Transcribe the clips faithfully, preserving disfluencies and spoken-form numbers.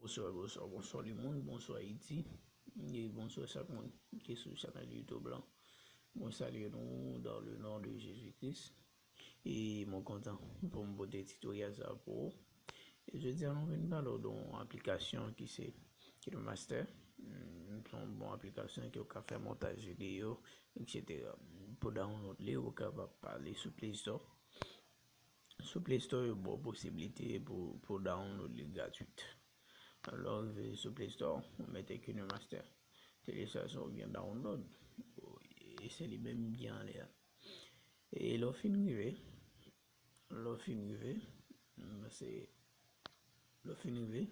Bonswa, bonswa, bonswa lemonn, bonswa Ayiti, e bonswa chak moun ki sou chanèl YouTube lan. Mwen salye nou dans le nom de Jésus-Christ. E mwen kontan pou m pote titoryal sa pou ou. E jodi a nou vin pale w de yon aplikasyon ki se KineMaster. Mm, se yon bon aplikasyon ke w ka fè montaj videyo, et cetera. Pou download li, ou kapab ale sou Play Store. Sou Play Store, yo ba w posiblite pou, pou download li gratwit. Lè w rive sou Play Store, ou mete KineMaster, telechaje oubyen download. E se li menm ki anlè a. E lè w fin rive, lè w fin rive, m panse, lè w fin rive,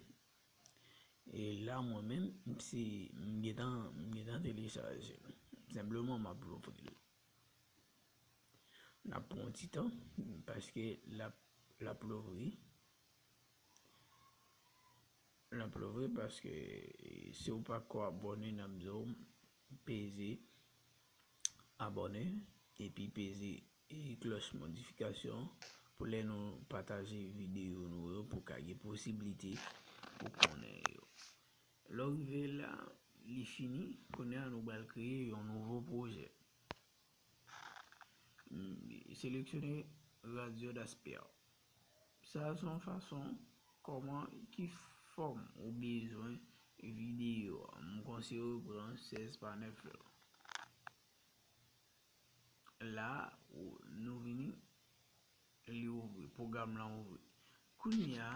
e la mwen menm, m si, m gentan, m gentan telechaje l. Senpleman, m ap louvri l. N ap pran yon ti tan, paske l ap, l ap louvri. L ap louvri paske, e, si w pa ko abòne, n ap di w peze abòne, epi peze, e, klòch notifikasyon pou lè nou pataje videyo nou yo, pou ka gen posiblite pou konnen yo. Lè w rive la, li fini, kounye a nou pral kreye yon nouvo pwojè. Mm, seleksyone Radio Dasper. Sa a se yon fason kòman, ki fòm ou bezwen videyo a. M konseye w pran sèz pa nèf la. La, ou, nou vini, li ouvri, pwogram lan ouvri. Kounye a,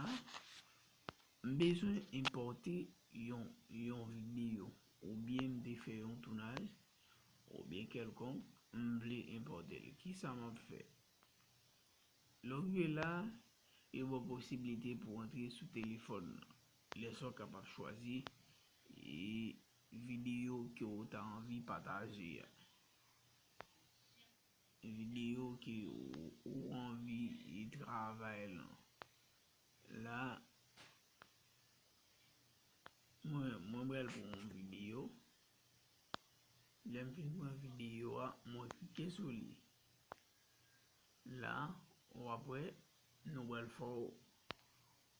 m bezwen enpòte yon, yon videyo, oubyen m te fè yon tounaj, oubyen kèlkonk, m vle enpòte l. Kisa m ap fè? Lè w rive la, yo ba w posiblite pou w antre sou telefòn nan. Lè sa w kapab chwazi, e, videyo ke w ta anvi pataje a. Videyo ke ou, ou anvi, e, travay lan. La, mwen, mwen pral pran yon videyo. Lè m fin pran videyo a, mwen klike sou li. La, w ap wè, nou pral fè w,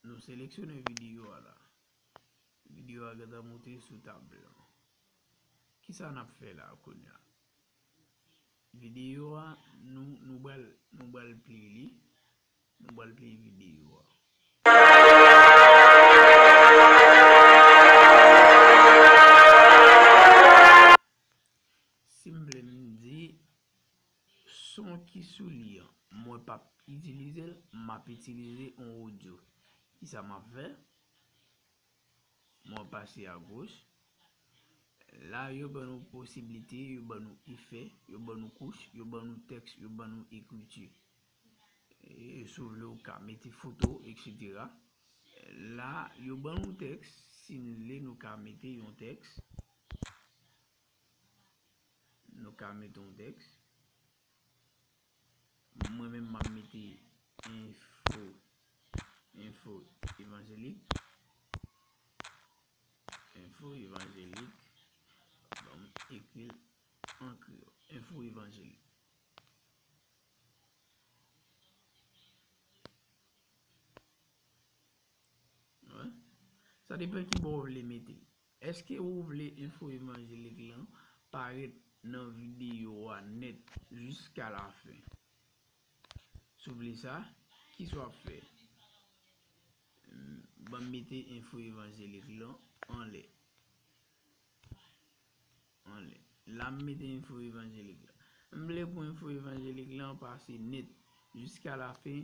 nou seleksyone videyo a la. Videyo a gentan moute sou tab lan. Kisa n ap fè la kounye a? Videyo a, nou, nou pral, nou pral play li. Nou pral play videyo a. Si m vle m di, son ki sou li an, mwen p ap itilize l, m ap itilize yon odyo. Kisa m ap fè? Mwen pase agoch. La, yo ban nou posiblite, yo ban nou efè, yo ban nou kouch, yo ban nou tèks, yo ban nou ekriti. E si w vle, ou ka mete foto, et cetera. La, yo ban nou tèks. Si n vle, nou ka mete yon tèks. Nou ka mete yon tèks. Mwen menm, m ap mete enfo, enfo evanjelik. Enfo evanjelik. Ban m ekri l an kreyòl. Enfo evanjelik. Wè. Sa depann ki bò w vle mete. Èske ou vle enfo evanjelik lan parèt nan videyo a nèt jiska lafen? Si w vle sa, kisa w ap fè? Ban m mete enfo evanjelik lan anlè. Anlè. La, m mete enfo evanjelik la. M vle pou enfo evanjelik lan pase nèt jiska lafen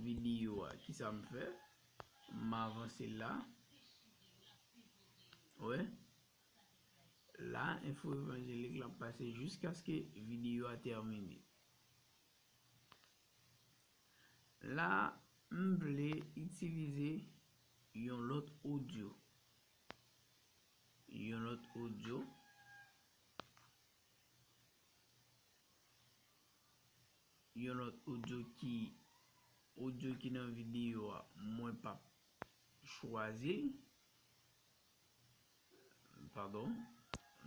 videyo a. Kisa m fè? M avanse la. Wè. La, enfo evanjelik lan pase jiskaske videyo a tèmine. La, m vle itilize yon lòt odyo. Yon lòt odyo. Yon lòt odyo ki, odyo ki nan videyo a, mwen p ap chwazi l. Padon,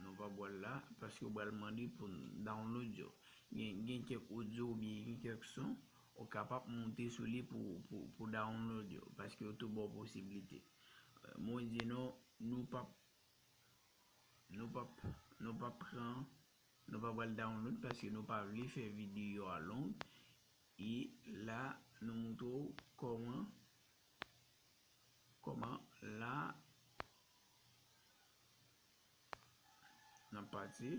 nou pa pral la, paske yo pral mande pou n download yo. Gen, gen kèk odyo oubyen gen kèk son, ou kapab monte sou li pou, pou, pou download yo, paske yo tou ba w posiblite. Mwen di nou, nou p ap, nou p ap, nou p ap pran, nou pa pral download paske nou pa vle fè videyo a long. E la, nou montre w kòman, kòman la, n ap pati.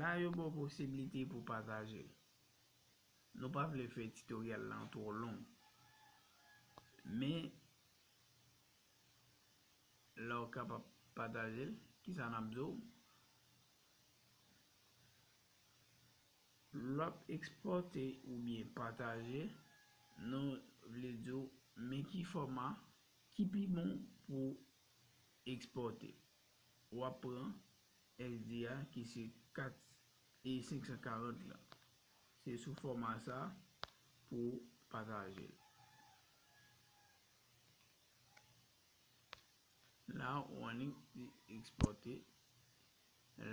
La, yo ba w posiblite pou pataje l. Nou pa vle fè titoryal la twò long. Men, la w kapab pataje l, kisa n ap di w? Lè w ap ekspòte oubyen pataje, nou vle di w men ki fòma ki pi bon pou ekspòte. W ap pran S D a ki se kat e senk san karant la. Se sou fòma sa pou pataje l. La, w annik ekspòte.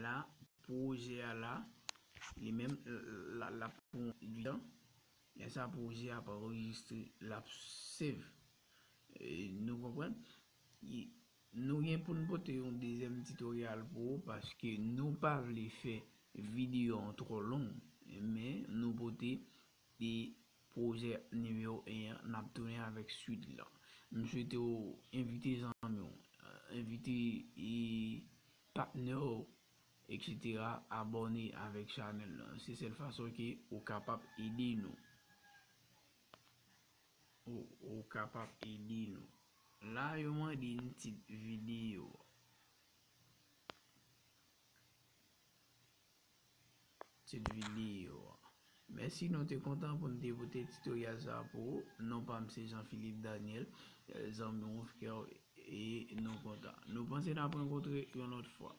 La, pwojè a la, li menm, l ap pran yon ti tan. Lè sa, pwojè a ap anrejistre, l ap save. E, nou konprann? E, nou gen pou n pote yon dezyèm titoryal pou ou, paske nou pa vle fè videyo an twò long, men nou pote e pwojè nimewo en an, n ap tounen avèk swit la. M swete w envite zanmi w, envite e patnè w, etsetera, abòne avèk chanèl la. Se sèl fason ke ou kapab ede nou. Ou, ou kapab ede nou. La, yo mande n tit videyo. Tit videyo a. Mèsi, nou te kontan pou n te pote titoryal sa a pou ou. Non pa m se Jean Philippe Daniel, zanmi w, frè w, e nou kontan. Nou panse n ap rankontre yon lòt fwa.